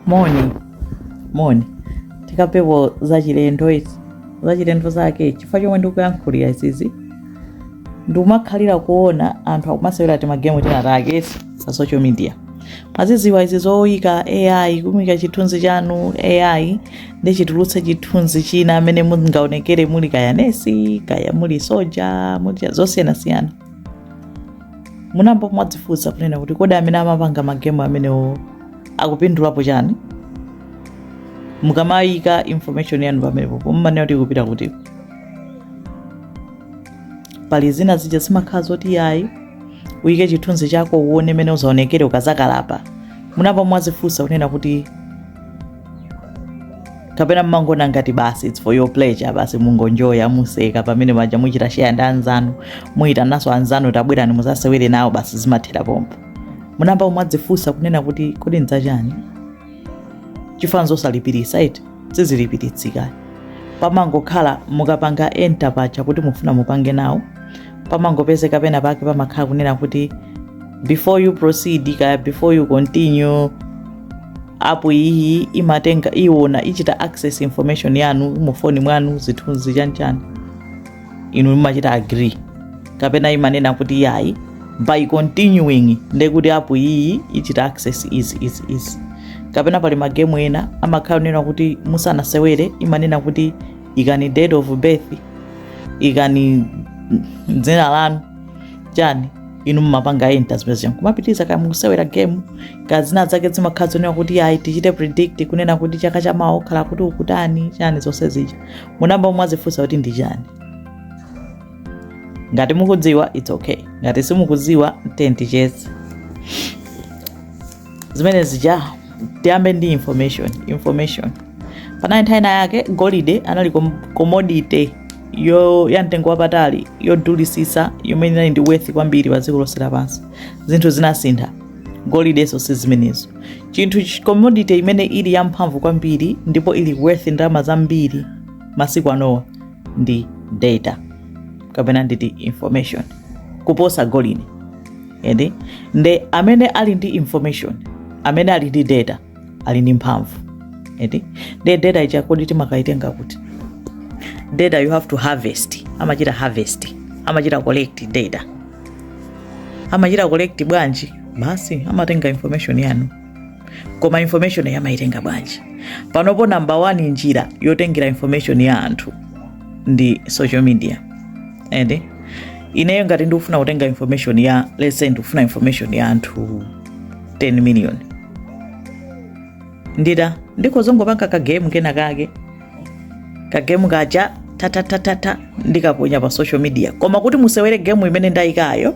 Moni moni, tikambepo zachilendo izi, zachilendo zake. Chifukwa chomwe ndikuyankhulira izizi, ndikumakhalira kuona anthu akumasewera timagemu tinatake pa social media. Mwaziziwa izi zoyika AI, kumika chithunzi chanu AI ndi chitulutse chithunzi china amene mungaonekere muli kaya nesi, kaya muli soja, muli zosiyanasiyana. Munayamba mwadzifunsa kunena kuti kodi amene amapanga magemu amenewo akupindulapo chani? Mukamayika information yanu pamenepo, mumanena kuti ikupita kuti? Pali zina zija zimakhala zoti yayi, uyike chithunzi chako uone mene uzaonekere ukazakalamba. Munayamba mwazifunsa kunena kuti kapena mmangona ngati basi it's for your pleasure, basi mungonjoya, museka pamene paja, muchita share ndi anzanu, muyitananso anzanu, "Tabwerani muzasewere nawo," basi zimathera pompo? Munayamba mwadzifunsa kunena kuti kodi ndzachani? Chifukwa zosalipirisa iti sizilipiritsika. Pamangokhala mukapanga enter paja kuti mufuna mupange nawo, pamangopezeka pena pake pamakhala kunena kuti "Before you proceed" kaya "Before you continue, app iyi imatenga, iwona, ichita access information yanu mufoni mwanu, zithunzi, chanchani." Inu mumachita agree, kapena imanena kuti yayi, by continuing ndekuti app iyi ichita access izi, izi, izi. Kapena pali magemu ena amakhala kunena kuti musanasewere imanena kuti ikani date of birth, ikani dzina lanu, chani. Inu mumapanga enter zimene zija, kumapitiriza kaya mukusewera game. Kaya zina zake zimakhala zonena kuti ayi, tichite predict kunena kuti chaka chamawa ukhala kuti ukutani, chani, zonse zija. Munayamba mwazifunsa kuti ndi chani? Ngati mukudziwa, it's okay. Ngati simukudziwa, ticheze zimene zija. Tiyambe ndi information. Information, panali nthawi ina yake golide anali commodity yo ya mtengo wapatali, yodulisisa, yomwe inali ndi worth kwambiri pa dziko lonse lapansi. Zinthu zinasintha, golidenso si zimenezo. Chinthu commodity imene ili yamphamvu kwambiri ndipo ili worth ndalama zambiri masiku anowa ndi data, kapena nditi information, kuposa golide. Ende nde amene ali ndi information, amene ali ndi data, ali ndi mphamvu. Ende nde data ija kodi timakaitenga kuti? Data you have to harvest. Amachita harvest, amachita collect data. Amachita collect bwanji? Basi, amatenga information yanu. Koma information yamaitenga bwanji? Panopo number one njira yotengera information ya anthu ndi social media. Ende ineyo ngati ndikufuna kutenga information ya, let's say ndikufuna information ya anthu 10 million, ndita ndikhozongopanga kagemu kena kake, kagemu kaja tatatatata, ndikaponya pa social media. Koma kuti musewere gemu imene ndayikayo,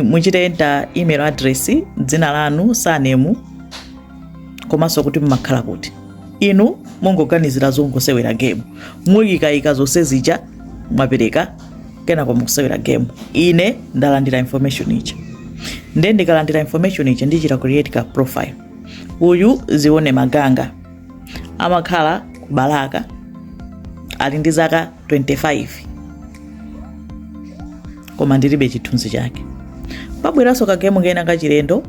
muchite enter email address, dzina lanu, surname, komanso kuti mmakhala kuti. Inu mungoganizira zongosewera gemu, muyikayika zonse zija mwapereka, kenako mukusewera gemu. Ine ndalandira information ija. Nde ndikalandira information ija, ndichita create ka profile. Uyu Zione Maganga, amakhala ku Balaka, ali ndi zaka 25, koma ndilibe chithunzi chake. Pabweranso kagemu kena kachilendo,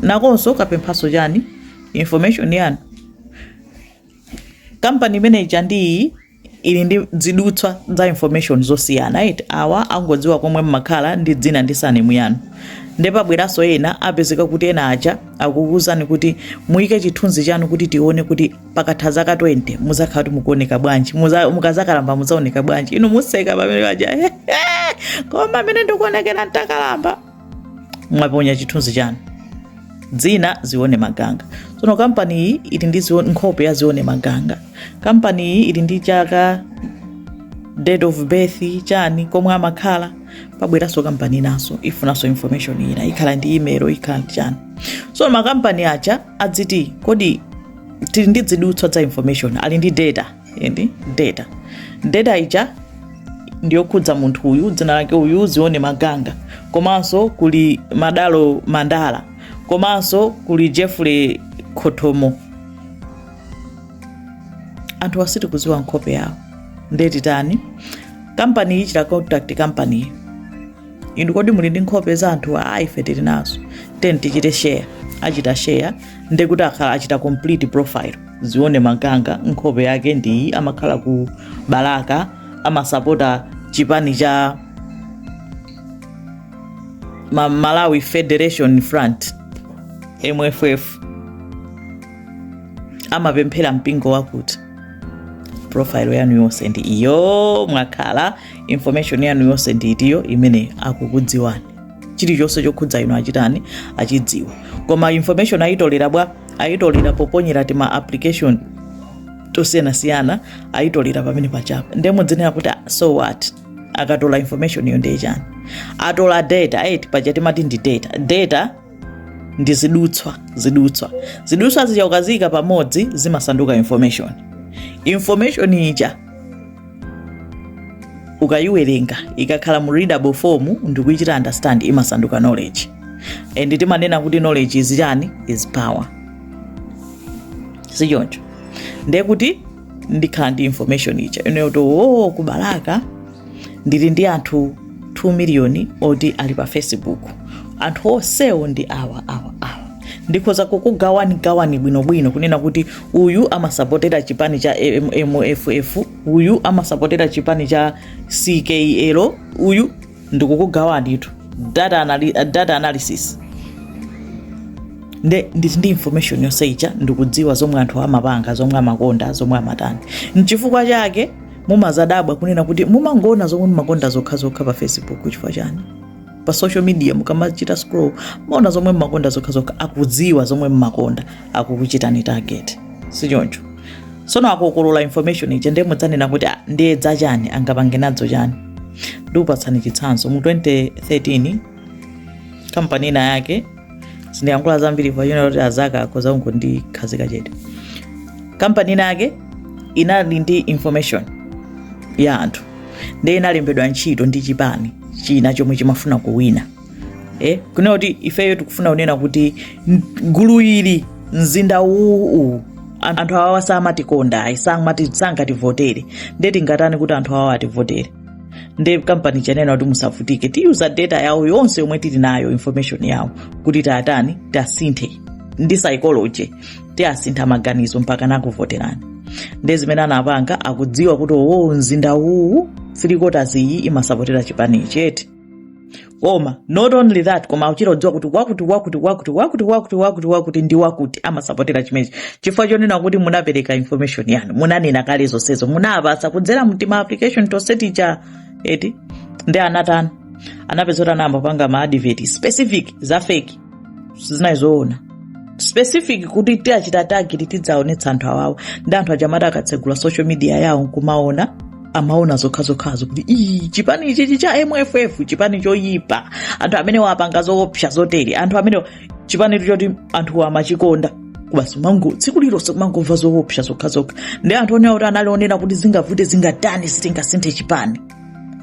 nakonso kapemphaso chani? Information yanu. Kampani imene ija ndi iyi ili ndi zidutswa za information zosiyana, right? Awa angodziwa komwe mmakhala ndi dzina ndi surname yanu. Nde pabweranso ena, apezeka kuti ena aja akukuwuzani kuti muyike chithunzi chanu kuti tione kuti pakatha zaka 20 muzakhala kuti mukuoneka bwanji, mukazakalamba muzaoneka bwanji. Inu museka pamene paja, "Koma amene ndikuonekera ntakalamba?" Mwaponya chithunzi chanu, dzina Zione Maganga. Tsono kampani iyi ili ndi nkhope ya Zione Maganga, kampani iyi ili ndi chaka, date of birth, chani, komwe amakhala. Pabweranso kampani inanso, ifunanso information ina, ikhala ndi email, ikhala ndi chani. So makampani aja adziti kodi tili ndi zidutswa za information, ali ndi data. Ndi data, data ija ndiyokhudza munthu uyu, dzina lake uyu Zione Maganga, komanso kuli Madalo Mandala, komanso kuli Jeffrey Khotomo. Anthu asitikudziwa nkhope yawo, ndetitani? Kampani iyi ichita contact kampani iyi: "Inu kodi muli ndi nkhope za anthu?" "A, ife tili nazo, teni tichite share." Achita share, ndekuti akhala achita complete profile. Zione Maganga, nkhope yake ndiyi, amakhala ku Balaka, amasapota chipani cha Malawi Federation Front, MFF, amapemphera mpingo wakuti. Profile yanu yonse ndi iyo mwakhala, information yanu yonse ndi itiyo imene akukudziwani. Chilichonse chokhudza inu achitani? Achidziwa. Koma information ayitolera bwa? Ayitolera poponyera tima application tosiyanasiyana, ayitolera pamene pachapa. Ndiye mudzinena kuti, "Ah, so what? Akatola information iyo ndiye chani?" Atola data eti? Paja timati ndi data. Data ndi zidutswa, zidutswa, zidutswa zija ukaziyika pamodzi zimasanduka information. Information ija ukayiwerenga, ikakhala mu readable form ndikuichita understand, imasanduka knowledge. And timanena kuti knowledge is chani? Is power, sichoncho? Ndiye kuti ndikhala ndi information ija ineyo to, oh, kubalaka ndili ndi anthu 2 miliyoni oti ali pa Facebook, anthu onsewo ndi awa, awa, awa. Ndikhoza kukugawani gawani bwinobwino kunena kuti uyu amasapotera chipani cha MFF, uyu amasapotera chipani cha CKL, uyu ndikukugawanitu. Data analysis. Nde ndili ndi information yonse ija, ndikudziwa zomwe anthu amapanga, zomwe amakonda, zomwe amatani. Nchifukwa chake mumazadabwa kunena kuti mumangoona zomwe mumakonda zokhazokha pa Facebook. Chifukwa chani? Pa social media mukamachita scroll, maona zomwe mumakonda zokhazokha. Akudziwa zomwe mumakonda, akukuchitani target, sichoncho? Sono akokolola information ija, ndiye mudzanena kuti, "Ah, ndiye dzachani? Angapange nadzo chani?" Ndikupatsani chitsanzo. Mu 2013 kampani ina yake, sindiyankhula zambiri pachona kuti azaka akhoza kungondikhazika chete, kampani ina yake inali ndi information ya anthu, ndiye inalembedwa ntchito ndi chipani china chomwe chimafuna kuwina. Kunena kuti ifeyo tikufuna kunena kuti gulu ili, mzinda uwu, anthu awawa samatikonda ayi, sangativotere, ndiye tingatani kuti anthu awawa ativotere? Ndiye kampani chanena kuti musavutike, tiyuza data yawo yonse yomwe tili nayo, information yawo, kuti tatani, tasinthe ndi psychology, tiyasintha maganizo mpaka nakuvoterani. Ndiye zimene anapanga, akudziwa kuti owo mzinda uwu, three quarters iyi imasapotera chipani icheti. Koma not only that, koma akuchita kudziwa kuti wakuti, wakuti, wakuti, wakuti, wakuti, wakuti, wakuti ndi wakuti amasapotera chimenechi, chifukwa chonena kuti munapereka information yanu, munanena kale zonsezo, munapasa kudzera mtima application toseticha eti. Ndi anatani? Anapeza kuti anayamba kupanga ma advert specific za fake, zinayi zoona, specific kuti tiyachita target, tidzaonetsa anthu awawa. Ndi anthu achamati akatsegula social media yawo nkumaona, amaona zokhazokhazo kuti ii, chipani ichichi cha MFF, chipani choyipa, anthu amene wapanga zoopsa zotere, anthu amene chipani choti anthu amachikonda basi mango tsiku lilonse kumangomva zoopsa zokhazokha. Ndi anthu onena kuti analionera kuti zingavute zingatani, sitingasinthe chipani,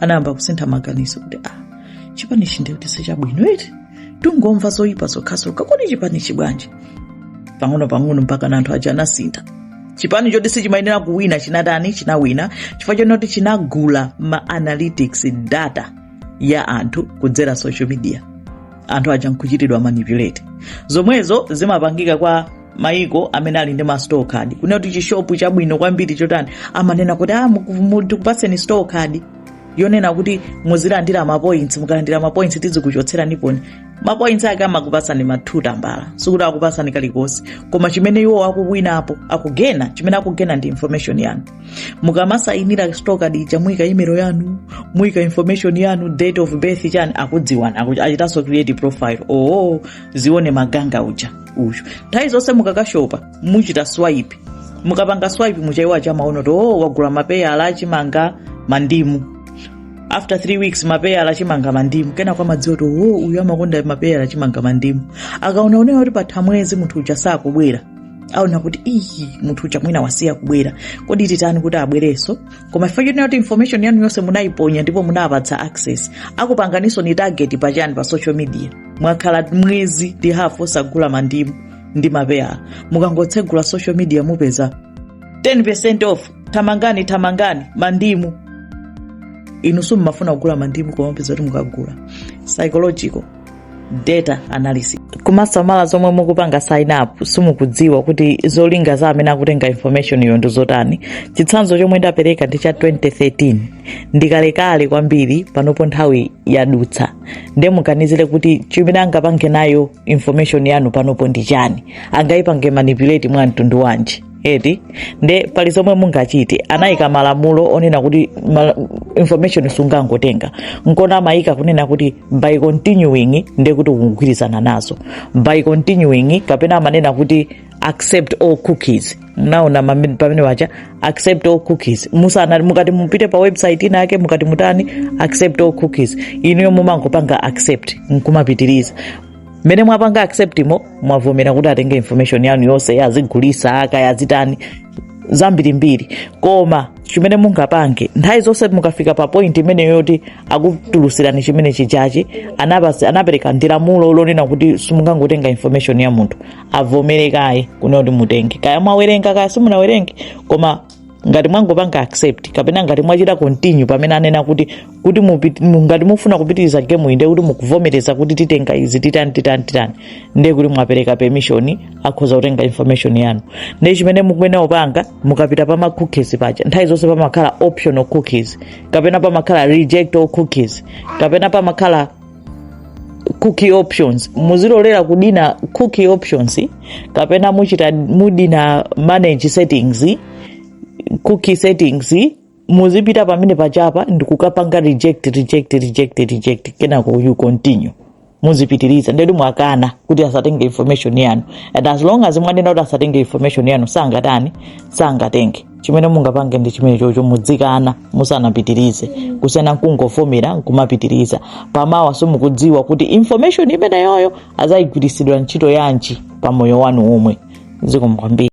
anayamba kusintha maganizo kuti, ah, chipani ichi ndikuti sichabwino iti, tungomva zoyipa zokhazokha, kodi chipani chibwanji? Pang'ono pang'ono mpaka na anthu aja anasintha. Chipani choti sichimayenera kuwina chinatani? Chinawina, chifukwa chonoti chinagula ma analytics data ya anthu kudzera social media, anthu aja nkuchitidwa manipulate. Zomwezo zimapangika kwa maiko amene ali ndi ma store card, kunena kuti chishopu chabwino kwambiri chotani, amanena kuti, ah, tikupatseni store card yonena kuti muzilandira ma points, mukalandira ma points tizikuchotserani poni. Ma points ake amakupasani mathuta mbala, sikuti akupasani kalikonse. Koma chimene iwo akuwinapo, akugena, chimene akugena ndi information yanu. Mukamasayinira store card ija, muyika email yanu, muyika information yanu, date of birth, chani, akudziwana, achitanso create profile. Oo, Zione Maganga uja uyu. Nthawi zonse mukakashopa muchita swipe, mukapanga swipe muchaiwa chamaono to, oh, wagula mapeyala achimanga, mandimu. After 3 weeks, mapeyala, achimanga, mandimu. Kena kwa madziwa to, oh, uyu amakonda mapeyala, achimanga, mandimu. Akaona unewa kuti patha mwezi munthu uja sakubwera, aona kuti iyi, munthu uja mwina wasiya kubwera, kodi titani kuti abwerenso? Koma chifukwa chonena kuti information yanu yonse munayiponya ndipo munapatsa access, akupanganiso ni target pachani? Pa social media. Mwakhala mwezi ndi hafu osagula mandimu ndi mapeyala, mukangotsegula social media mupeza 10% off, thamangani, thamangani, mandimu. Inu simmafuna kugula mandimu, koma mupeza kuti mukagula. Psychological. Data analysis, kumasamala zomwe mukupanga sign up. Simukudziwa kuti zolinga za amene akutenga information iyo ndi zotani. Chitsanzo chomwe ndapereka ndi cha 2013, ndikalekale kwambiri. Panopo nthawi yadutsa, nde muganizire kuti chimene angapange nayo information yanu panopo ndi chani, angayipange manipulate mwa mtundu wanji, eti? Nde pali zomwe mungachite. Anayika malamulo onena kuti information sungangotenga. Nkona amayika kunena kuti by continuing nde kuti ukugwirizana nazo, by continuing, kapena amanena kuti accept all cookies. Mnaona pamene wacha accept all cookies, musana mukati mupite pa website ina yake, mukati mutani, accept all cookies, inuyo mumangopanga accept nkumapitiriza. Mmene mwapanga accept mo, mwavomera kuti atenge information yanu yonse, azigulisa, akaya azitani, zambirimbiri. Koma chimene mungapange nthawi zonse, mukafika pa point imene yoti akutulusirani chimene chijachi, anapereka ndi lamulo lonena kuti simungangotenga information ya munthu, avomere kaye kunena kuti mutenge, kaya mwawerenga, kaya simunawerenge. Koma ngati mwangopanga accept kapena ngati mwachita continue pamene anena kuti ngati mufuna kupitiriza game iyi, ndiye kuti mukuvomereza kuti titenga izi, titani, titani, titani, ndiye kuti mwapereka permission, akhoza kutenga information yanu. Ndiye chimene mukuyenera kupanga, mukapita pa ma cookies paja, nthawi zonse pamakhala optional cookies, kapena pamakhala reject all cookies, kapena pamakhala cookie options. Muzilolera kudina cookie options, kapena muchita mudina manage settings, cookie settings. Muzipita pamene pachapa ndikukapanga reject, reject, reject, reject, kenako you continue, muzipitiriza. Ndetu mwakana kuti asatenge information yanu, and as long as mwanena kuti asatenge information yanu, sangatani? Sangatenge. Chimene mungapange ndi chimene chocho, mudzikana musanapitirize, kusiyana nkungovomera nkumapitiriza. Pamawa simukudziwa kuti information imeneyoyo azayigwiritsidwa ntchito yanji pa moyo wanu omwe. Zikomo kwambiri.